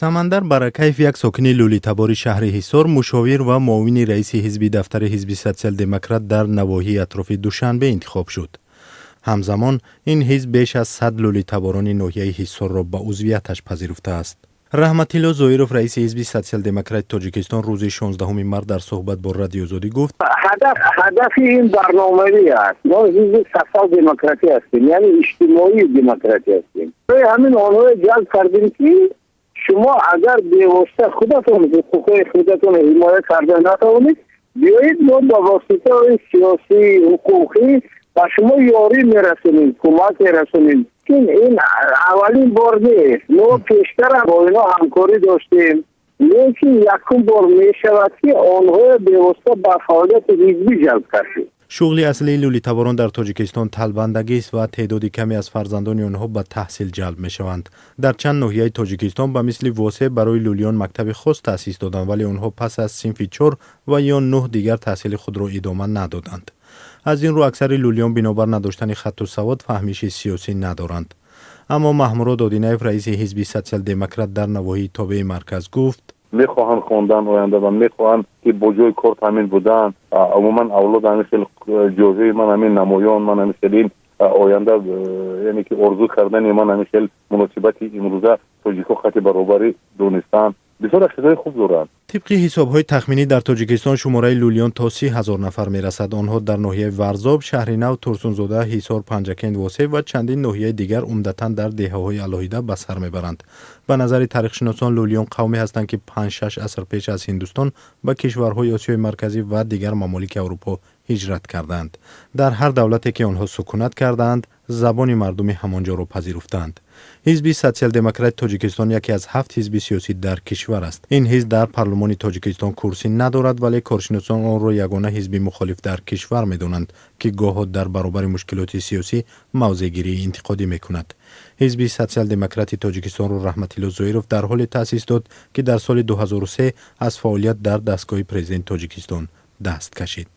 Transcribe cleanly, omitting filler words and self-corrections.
Самандар Баракаев, як сокини лӯлитабори шаҳри Ҳисор, мушовир ва муовини раиси ҳизби дафтари ҳизби Социал-демократ дар навоҳии атрофи Душанбе интихоб шуд. Ҳамзамон ин ҳизб беш аз 100 лӯлитаборони ноҳияи Ҳисорро ба узвияташ пазируфтааст. Раҳматилло Зоиров, раиси ҳизби Социал-демократи Тоҷикистон, рӯзи 16 март дар суҳбат бо Радиои Озодӣ гуфт: Ҳадафи ин барномавӣ аст. Мо ҳизби социал-демократӣ ҳастем, яъне иҷтимоии демократӣ ҳастем. Барои ҳамин онҳое ҷалб кардем, ки шумо агар бевосита худатон ҳуқуқҳои худатонро ҳимоя карда натавонед, биёед, мо ба воситаҳои сиёсӣ, ҳуқуқӣ ба шумо ёрӣ мерасонем, кӯмак мерасонем. Чун ин аввалин бор нест, мо пештарам бо ино ҳамкорӣ доштем, лекин якум бор мешавад, ки онҳоро бевосита ба фаъолияти ҳизбӣ ҷалб кардем. Шуғли аслии лӯлитаборон дар Тоҷикистон талбандагист ва теъдоди каме аз фарзандони онҳо ба таҳсил ҷалб мешаванд. Дар чанд ноҳияи Тоҷикистон, ба мисли Восе, барои лӯлиён мактаби хос таъсис доданд, вале онҳо пас аз синфи чор ва ё нӯҳ дигар таҳсили худро идома надоданд. Аз ин рӯ аксари лӯлиён бинобар надоштани хатту савод фаҳмиши сиёсӣ надоранд. Аммо Маҳмурод Одинаев, раиси ҳизби Социал-демократ дар навоҳии тобеи марказ, гуфт: Мехоҳанд хондан оянда ва мехоҳанд, ки бо ҷои кор таъмин будан. Умуман, авлод ҳамин хел ҷоҳои ман ҳамин намоён, ман ҳамин хел ин оянда, яъне ки орзу кардани ман ҳамин хел муносибати имрӯза тоҷикҳо хати баробарӣ донистан бисёр чизҳои хуб доранд. Тибқи ҳисобҳои тахминӣ, дар Тоҷикистон шумораи лӯлиён то 30 000 нафар мерасад. Онҳо дар ноҳияи Варзоб, Шаҳри Нав, Турсунзода, Ҳисор, Панҷакент, Восеъ ва чандин ноҳияи дигар умдатан дар деҳаҳои алоҳида ба сар мебаранд. Ба назари таърихшиносон, лӯлиён қавме ҳастанд, ки панҷ-шаш аср пеш аз Ҳиндустон ба кишварҳои Осиёи Марказӣ ва дигар мамолики Аврупо ҳиҷрат кардаанд. Дар ҳар давлате, ки онҳо сукунат кардаанд, забони мардуми ҳамон ҷоро пазируфтаанд. Ҳизби Социал-демократи Тоҷикистон яке аз ҳафт ҳизби сиёсӣ дар кишвар аст. Ин ҳизб дар парлумони Тоҷикистон курсӣ надорад, вале коршиносон онро ягона ҳизби мухолиф дар кишвар медонанд, ки гоҳо дар баробари мушкилоти сиёсӣ мавзеъгирии интиқодӣ мекунад. Ҳизби Социал-демократи Тоҷикистонро Раҳматилло Зоиров дар ҳоле таъсис дод, ки дар соли 2003 аз фаъолият дар дастгоҳи президенти Тоҷикистон даст кашид.